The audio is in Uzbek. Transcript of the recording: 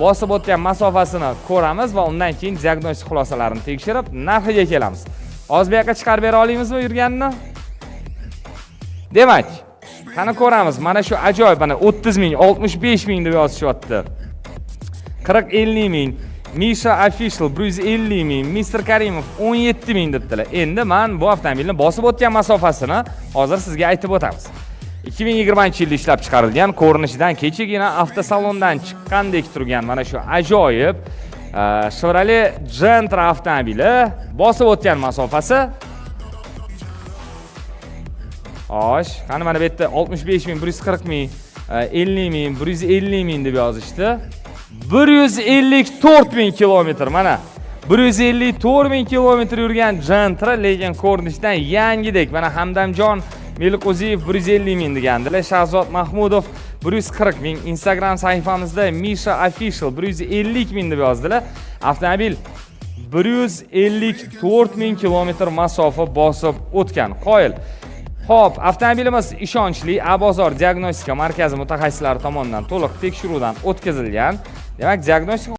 Bosib o'tgan masofasini ko'ramiz va undan keyin diagnostik xulosalarini tekshirib, narxiga kelamiz. Hozir bu yoqqa chiqarib bera olamizmi yurganini? Demak, qani ko'ramiz. Mana shu ajoyib, mana 30 ming, 65 ming deb yozishyapti. 40, 50 ming. Misha Official 150 ming, Mr Karimov 17 ming debdilar. Endi man bu avtomobilni bosib o'tgan masofasini hozir sizga aytib o'tamiz. 2020-yilda ishlab chiqarilgan, ko'rinishidan kechagina avtosalondan chiqqandek turgan mana shu ajoyib Chevrolet Gentra avtomobili bosib o'tgan masofasi. Xo'sh, qani, mana bu yerda 65 ming, 140 ming, 50 ming, 150 ming deb yozishdi. 154 ming kilometr mana. 154 ming kilometr yurgan Gentra, lekin ko'rinishdan yangidek. Mana Hamdamjon Meliqo'ziyev 150 ming degandilar. Shahzod Mahmudov 140 ming. Instagram sahifamizda Misha Official 150 ming deb yozdilar. Avtomobil 154 ming kilometr masofa bosib o'tgan. Qoyil. Xo'p, avtomobilimiz ishonchli A bozor diagnostika markazi mutaxassislari tomonidan to'liq tekshiruvdan o'tkazilgan. Demak, diagnostika